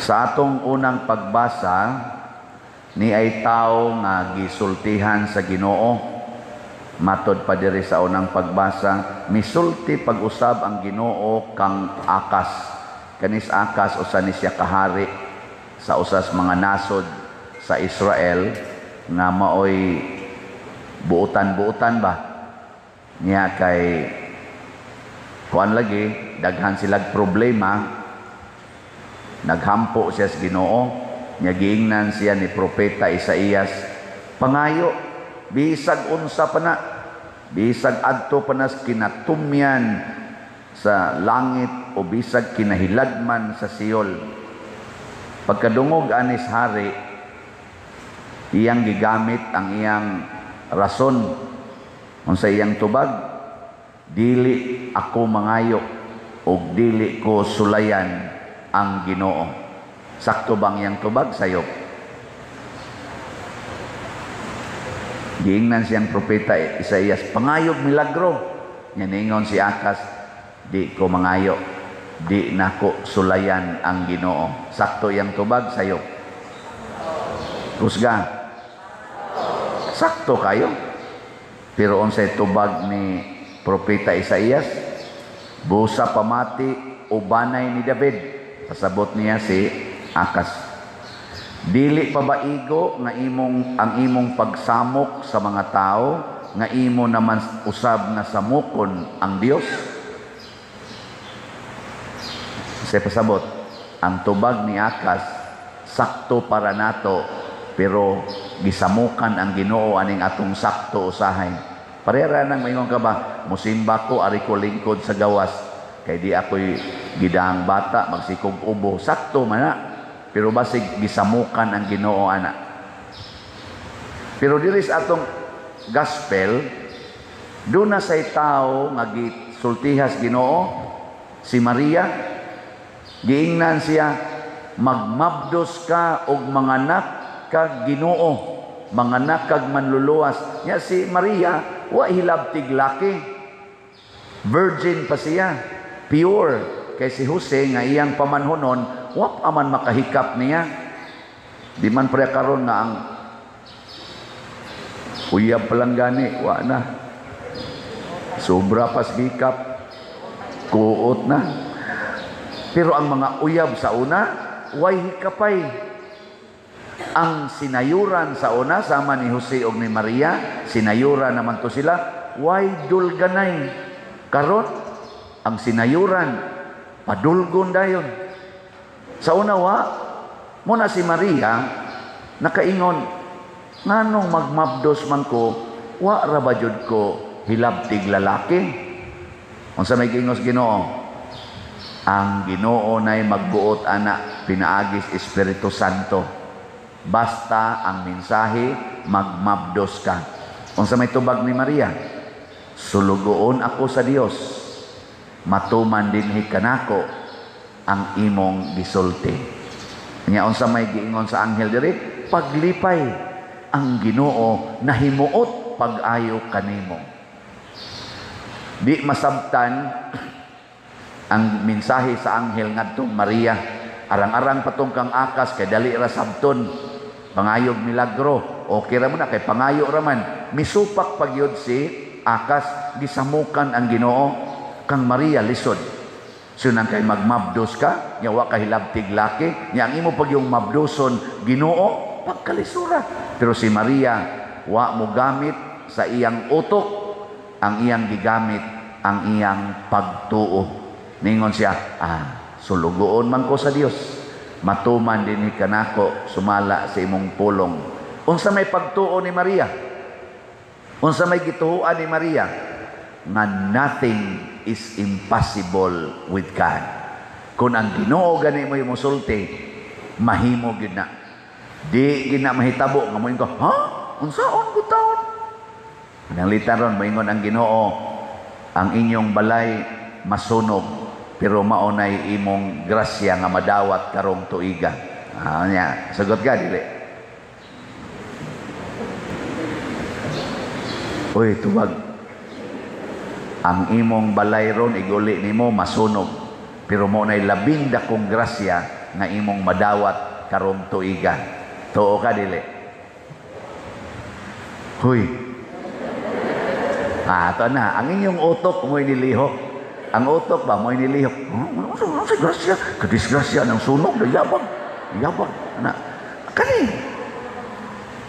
Sa atong unang pagbasa, ni ay tao nga gisultihan sa Ginoo. Matod pa diri sa unang pagbasa, misulti pag-usab ang Ginoo kang Akas. Kanis Akas, usa ni siya kahari sa usas mga nasod sa Israel nga maoy buutan-buutan ba niya, kay kuan lagi, daghan silag problema. Naghampo siya sa Ginoo. Nya giingnan siya ni Propeta Isaías, "Pangayo bisag unsa pa na, bisag adto pa na sa kinatumyan sa langit o bisag kinahilagman sa Seol." Pagkadungog anis hari, iyang gigamit ang iyang rason. Unsa iyang tubag? "Dili ako mangayo og dili ko sulayan ang Ginoo." Sakto bang iyang tubag? Sayop. Giingnan siyang Propeta Isaías, "Pangayog milagro." Nya ningon si Akas, "Di ko mangayo, di nako sulayan ang Ginoo." Sakto iyang tubag? Sayop. Kusga. Sakto kayo. Pero unsay tubag ni Propeta Isaías? "Busa pamati o banay ni David." Pasabot niya si Akas. "Dili pa ba igo nga imong ang imong pagsamok sa mga tao nga imo naman usab nga samokon ang Dios?" Sa pasabot, ang tubag ni Akas sakto para nato, pero gisamukan ang Ginoo aning atong sakto usahay. Parera nang maingon ka ba, "Musimba ko, ari ko lingkod sa gawas kay di ako'y gidahang bata, magsikog ubo." Sakto man na. Pero basig gisamukan ang Ginoo ana. Pero diri sa atong gospel, doon na say tao nga gisultihas Ginoo, si Maria. Giingnan siya, "Magmabdos ka og manganak kag Ginoo, manganak kag Manluluwas." Nya si Maria, wa hilabtig laki. Virgin pa siya, pure. Kay si Jose nga iyang pamanhonon, wa pa man makahikap niya. Di man pre karon nga ang uyab pa lang gani, wa na. Sobra pas hikap, kuot na. Pero ang mga uyab sa una, way hikapay. Ang sinayuran sa una, sama ni Jose og ni Maria, sinayuran naman to sila, way dulganay. Karon, ang sinayuran, padulgon dayon. Sa una wa, muna si Maria, nakaingon, "Nganong magmabdos man ko, wa ra ba jud ko hilabtig lalaki?" Unsa may giingos Ginoo? Ang Ginoo nay magbuot ana pinaagis Espiritu Santo. Basta ang mensahe, magmabdos ka. Unsa may tubag ni Maria? "Sulugoon ako sa Dios. Matuman dinhi kanako ang imong gisulti." Nya unsa may giingon sa anghel diri? "Paglipay, ang Ginoo nahimuot pag-ayo kanimo." Di masabtan ang mensahe sa anghel ngadtong Maria. Arang-arang patong kang Akas kay dali ra sabton. Pangayog milagro. Okay ra mo na kay pangayo ra man. Misupak pagyud si Akas, gisamukan ang Ginoo. Kang Maria lisod. Sunang kay magmabdos ka, nya wa ka hilabtig laki, nya ang imo pag yung mabdoson Ginoo, pagkalisura. Pero si Maria wa mo gamit sa iyang utok, ang iyang gigamit ang iyang pagtuo. Ningon siya, "Ah, sulugoon man ko sa Dios. Matuman din ni kanako sumala sa imong pulong." Unsa may pagtuo ni Maria? Unsa may gituoan ni Maria? Nga nothing is impossible with God. Kung ang Ginoo gani mo yung musulti, mahimo gyud na. Di gyud na mahitabo nga moingon ka, "Ha? Unsaon ko taon?" Pananglitan ron, moingon ang Ginoo, "Ang inyong balay masunog, pero maunay imong grasya nga madawat karong tuiga." Ah, nya, sagot ka dili. Uy, tubag. Ang imong balay ron iguli nimo masunog. Pero mo nay labing dakong grasya nga imong madawat karong tuiga. Tuo ka dili? Huy. Ah, ito na. Ang inyong utok mo'y nilihok. Ang utok ba mo'y nilihok? Oh, ano sa grasya? Kadisgrasya ng sunog, yabag. Yabag. Na. Kani.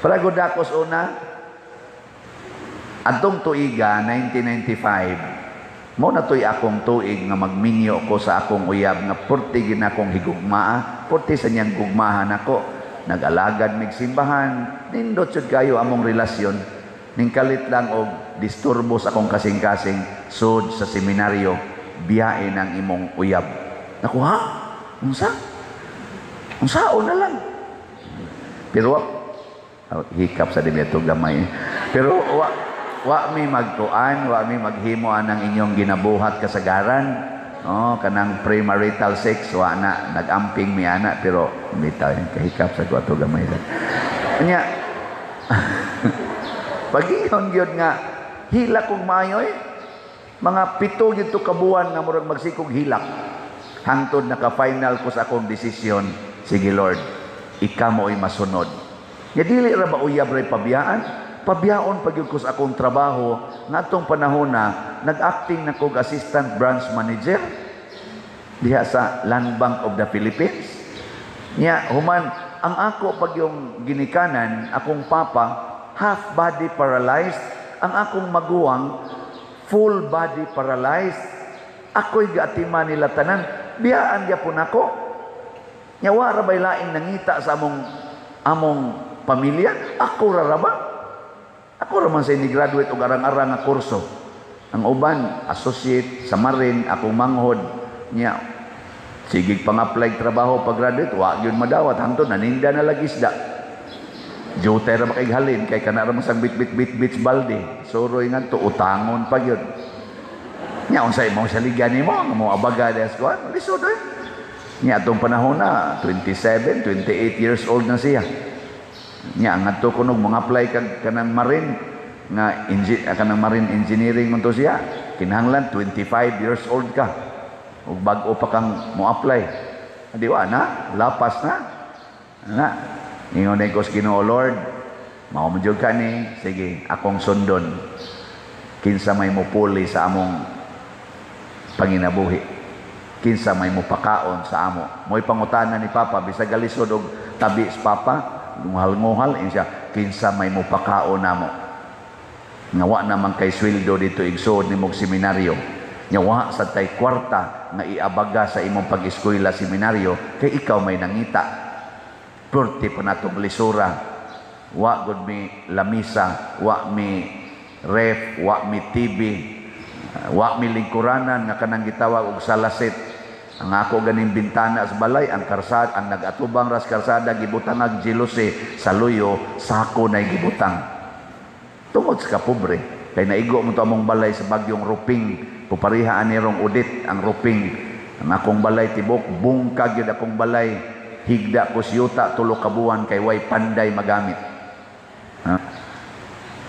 Para dakos una, adtong tuiga, 1995, mo na to'y akong tuig nga magminyo ko sa akong uyab nga purti ginakong higugmaa, purti sa niyang gugmahan ako. Nag-alagad mig simbahan, nindot jud kayo among relasyon. Ningkalit lang og disturbo sa akong kasing-kasing, sud sa seminaryo, biyain ang imong uyab. Naku ha? Unsa? Unsaon na lang? Pero wa, oh, hikap sa dili gamay. Pero wa wa mi magkuan, wa mi maghimo anang inyong ginabuhat kasagaran. Oh, kanang premarital sex wa na, nagamping mi ana, pero bitaw kahikap sa ko ato gamay. Nya pagiyon gyud nga hilak kog maayo eh. Mga 7 gyud to ka buwan nga murag magsikog hilak. Hangtod naka-final ko sa akong desisyon, sige Lord, ikaw mo'y masunod. Nya dili ra ba uyab ray pabiyaan? Pabiyaon pa gyud ko sa akong trabaho ngadtong panahon na nag-acting na kog assistant branch manager diha sa Land Bank of the Philippines. Nya human ang ako pag yung ginikanan, akong papa half body paralyzed, ang akong maguwang full body paralyzed. Ako'y gaatima nila tanan, biyaan gyapon ako. Nya wa ra bay laing nangita sa among among pamilya, ako ra ra ba? Ako ra man sa ni-graduate og arang-arang nga kurso. Ang uban associate sa marine, akong manghod nya sige pang-apply trabaho pag graduate, wa gyud madawat hangtod naninda na lag isda. Jutay ra ba kay halin kay kana ra man sang bit-bit bit-bit balde. Suroy ngadto utangon pa gyud. Nya unsay mo saligan nimo nga mo abaga des kuan, lisod oy. Nya atong panahon na 27, 28 years old na siya. Nya ngadto kunog mga apply kag kanang marine nga kanang marine engineering man to siya. Kinahanglan 25 years old ka. Ug bag-o pa kang mo apply. Di wa na, lapas na. Na. Ingon ko sa Ginoo, Lord, mao man jud ka ni, sige, akong sundon. Kinsa may mupuli sa among panginabuhi. Kinsa may mupakaon sa amo. Mo'y pangutana ni Papa, bisag galisod og tabi sa Papa, nguhal-nguhal, siya, kinsa may mupakaon namo. Nga wa naman kay sweldo dito igsood nimog seminaryo. Nga wa sa tay kwarta nga iabaga sa imong pag-eskwela seminaryo, kay ikaw may nangita. Purti pa natong lisura. Wa gud mi lamisa, wa mi ref, wa mi TV, wa mi lingkuranan nga kanang gitawag og salasit. Ang ako ganing bintana sa balay, ang karsada, ang nagatubang ras karsada gibutang jealousy sa luyo, sako na gibutang. Tungod sa kapobre, kay naigo mo to among balay sa bagyong ruping, pupariha ani rong udit ang ruping. Ang akong balay tibok bungkag gyud akong balay. Higda ko siyuta 3 ka buwan kay way panday magamit. Ha?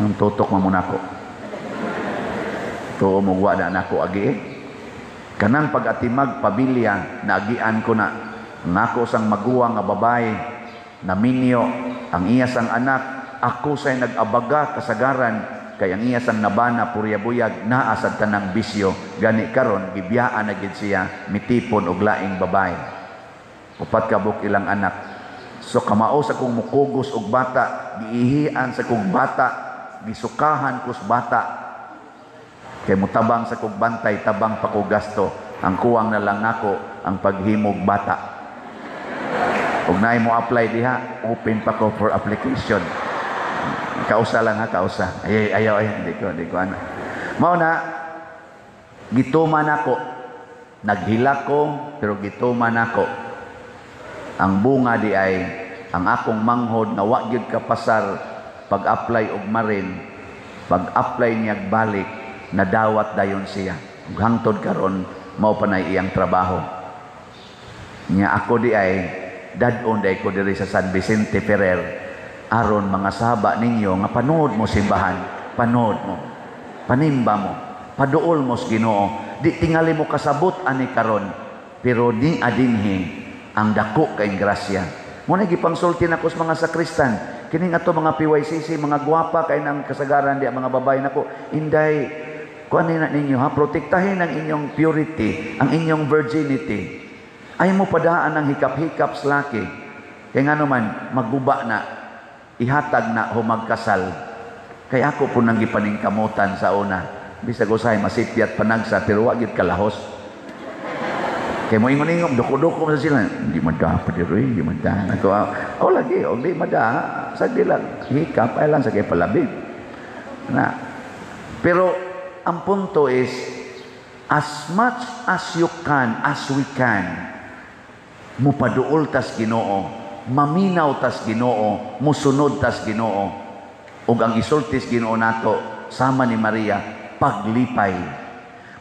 Ang tutok mo muna ko. Tuo mo wa na nako agi eh. Kanang pag-atimag pamilya naagian ko na. Ang ako sang maguwang nga babae naminyo ang iya sang anak, ako say nag-abaga kasagaran kay ang iya sang nabana purya buyag naa sad tanang bisyo, gani karon gibiyaan na gid siya mitipon og laing babae. 4 ka buok ilang anak. So kamao sa kong mukugos og bata, giihian sa kong bata, gisukahan ko sa bata. Kay mutabang sa kong bantay, tabang pa ko gasto. Ang kuwang na lang nako ang paghimog bata. Ug naay mo apply diha, open pa ko for application. Kausa lang ha, kausa. Ay, ayaw, ay, hindi ko ana. Mao na gituman nako. Naghilak ko, pero gituman nako. Ang bunga di ay ang akong manghod na wa gyud kapasar pag-apply og marin, pag-apply niya balik, nadawat dayon siya. Ug hangtod karon mao pa nay iyang trabaho. Nya ako di ay dad-on day ko diri sa San Vicente Ferrer aron mga saba ninyo nga panood mo simbahan, panood mo, panimba mo, paduol mo sa Ginoo. Di tingali mo kasabot ani karon, pero ni adinhi Ang dako kay grasya. Mo na gipangsulti nako sa mga sakristan. Kining ato mga PYCC, mga gwapa kay nang kasagaran di ang mga babae nako. Inday, kuan na ninyo ha, protektahin ang inyong purity, ang inyong virginity. Ay mo padaan ang hikap-hikap sa laki. Kaya nga naman, maguba na, ihatag na humagkasal. Kaya ako po nang gipaningkamutan sa una. Bisag usahay masipyat panagsa, pero wa gyud kalahos. Kay mo ingon-ingon, duko-duko sa sila. Hindi mada pa diri, hindi mada. Ako, oh lagi, og di mada, sagdi lang, hikap, ay lang sa kay palabi. Na. Pero ang punto is, as much as you can, as we can, mupaduol tas Ginoo, maminaw tas Ginoo, musunod tas Ginoo. Ug ang isultis Ginoo nato sama ni Maria, paglipay.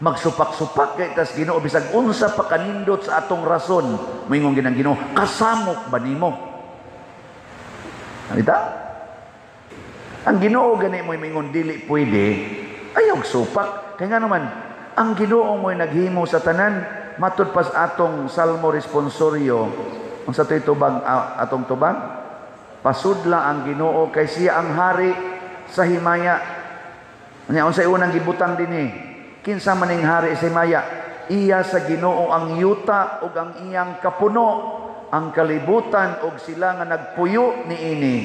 Magsupak-supak kay tas Ginoo bisag unsa pa kanindot sa atong rason, moingon ginang Ginoo, kasamok ba nimo? Nakita? Ang Ginoo gani mo moingon dili pwede, ayaw supak. Kay nga naman, ang Ginoo mo'y naghimo sa tanan, matud pas atong Salmo responsorio. Unsa to'y tubag atong tubag? Pasudla ang Ginoo kay siya ang hari sa himaya. Nya unsay unang gibutang dinhi? Kinsa man ning hari sa himaya? Iya sa Ginoo ang yuta ug ang iyang kapuno, ang kalibutan ug sila nga nagpuyo niini.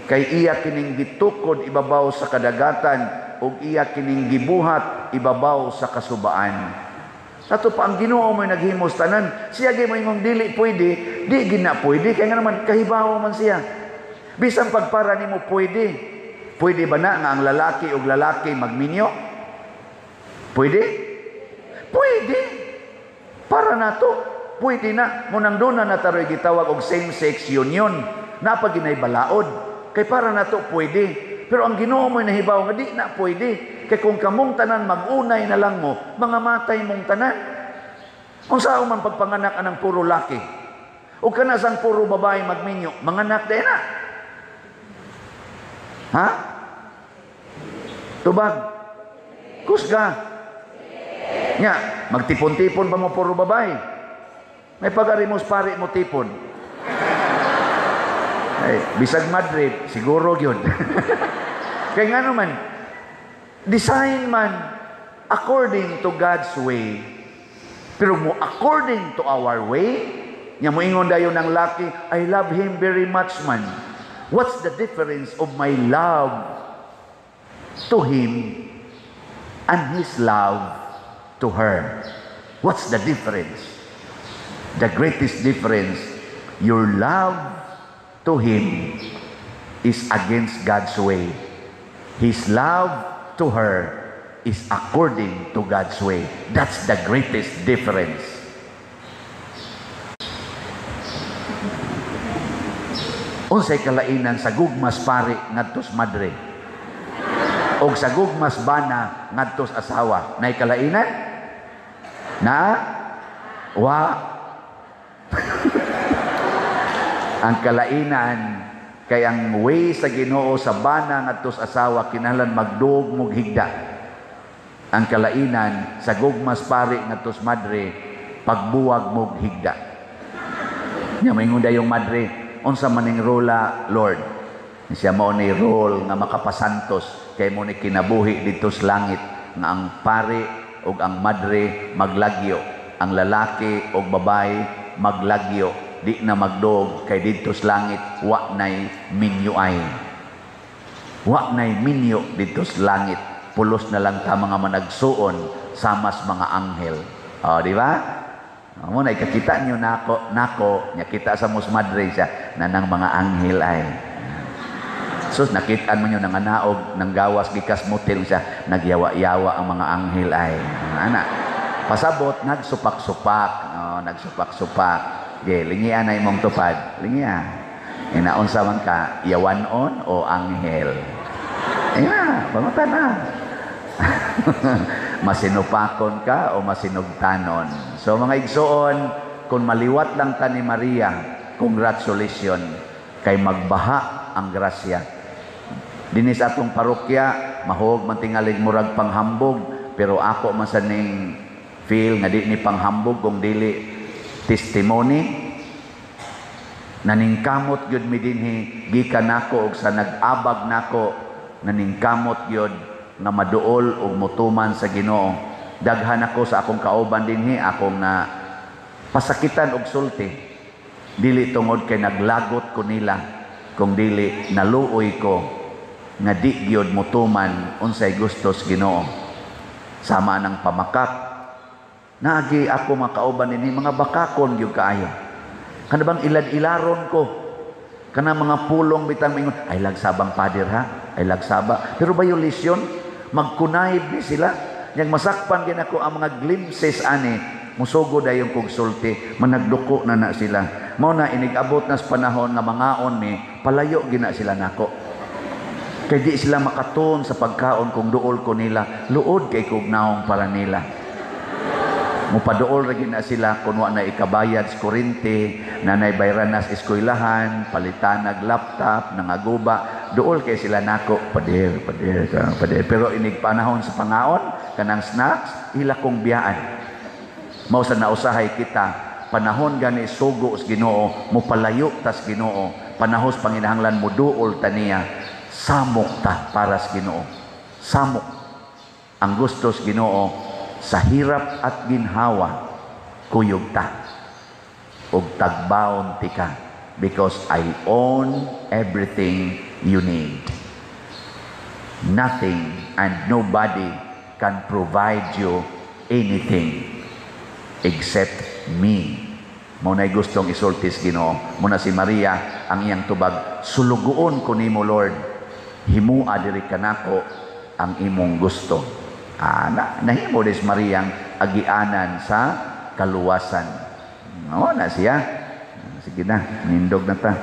Kay iya kining gitukod ibabaw sa kadagatan ug iya kining gibuhat ibabaw sa kasubaan. Ato pa ang Ginoo mo'y naghimos tanan, siya gyud moingong dili pwede, di gid na pwede kay nga naman kahibawo man siya. Bisan pagpara nimo pwede. Pwede ba na nga ang lalaki ug lalaki magminyo? Pwede? Pwede. Para nato, pwede na. Munang doon na nataroy gitawag og same-sex union. Napaginay balaod. Kay para nato pwede. Pero ang Ginoo mo'y nahibaw nga di na pwede. Kay kung kamong tanan mag-unay na lang mo, mga matay mong tanan. Kung saan man pagpanganak anang puro laki, o kanasang puro babae magminyo, manganak din na. Ha? Tubag. Kusga. Nya, magtipon-tipon pa mo puro babae. May pag-arimos pari mo tipon. Ay, bisag Madrid, siguro yun. Kaya nga naman, design man according to God's way. Pero mo according to our way, nya moingon dayon ng laki, I love him very much man. What's the difference of my love to him and his love to her? What's the difference? The greatest difference, your love to him is against God's way. His love to her is according to God's way. That's the greatest difference. Unsay kalainan sa gugmas pari ngadtos madre og sa gugmas bana ngadtos asawa? Nay kalainan? Na? Wa. Ang kalainan kay ang way sa Ginoo sa bana ngadtos asawa kinahanglan magduog mog higda. Ang kalainan sa gugmas pari ngadtos madre pagbuwag mog higda. Nya moingon dayong madre, unsa maning rola, Lord? Siya mao ni role nga makapasantos kay mo ni kinabuhi didto sa langit nga ang pari ug ang madre maglagyo, ang lalaki ug babae maglagyo, di na magdog kay didto sa langit wa nay minyo ay. Wa nay minyo didto sa langit. Pulos na lang ta mga managsuon samas mga anghel. O, di ba? Mo na ikakita niyo nako nako nya kita sa mos madre siya nanang mga anghel ay. Sus, nakitaan mo nyo nanganaog nang gawas gikas motel siya nagyawa-yawa ang mga anghel ay. Ana. Pasabot nagsupak-supak, oh, nagsupak-supak. Ge, lingian na imong tupad. Lingia. Inaunsa man ka, yawanon o anghel? Ina, pangutan na. Masinupakon ka o masinugtanon. So mga igsoon, kung maliwat lang ta ni Maria, congratulations kay magbaha ang grasya. Dinis atong parokya, mahog man tingalig murag panghambog, pero ako man sa ning feel nga di ni panghambog kung dili testimony. Naningkamot gyud mi dinhi gikan nako og sa nag-abag nako, naningkamot gyud nga maduol og motuman sa Ginoo. Daghan ako sa akong kauban dinhi akong na pasakitan og sulti. Dili tungod kay naglagot ko nila, kung dili naluoy ko nga di gyud motuman unsay gusto sa Ginoo. Sama ng pamakak. Naagi ako mga kauban dinhi, mga bakakon gyud kaayo. Kana bang ilad-ilaron ko? Kana mga pulong bitang mingon, "Ay lagsabang pader ha, ay lagsaba." Pero violation, magkunayb ni sila. Yang masakpan gin ako ang mga glimpses ani, musugo dayon kog sulti, managduko na na sila. Mao na inig-abot na sa panahon nga mangaon mi, palayo gina sila nako. Kay di sila makatuon sa pagkaon kung duol ko nila, luod kay kog naong para nila. Mupaduol ra gid na sila kung wa na ikabayad sa kuryente, nanay bayran na sa eskwelahan, palitan nag laptop, nangaguba, duol kay sila nako, "Pader, pader, pader." Pero inig panahon sa pangaon, kanang snacks, ila kong biyaan. Mao sa nausahay kita, panahon gani sugo sa Ginoo, mopalayo tas Ginoo, panahon sa panginahanglan mo duol ta niya, samok ta para sa Ginoo. Samok. Ang gusto sa Ginoo, sa hirap at ginhawa, kuyog ta. Ug tagbaon tika because I own everything you need. Nothing and nobody can provide you anything except me. Mao na'y gustong isulti sa Ginoo. Mao na si Maria ang iyang tubag, "Sulugoon ko nimo, Lord. Himua diri kanako ang imong gusto." Ah, na, nahimo des Maria ang agianan sa kaluwasan. No, na siya. Sige na, nindog na ta.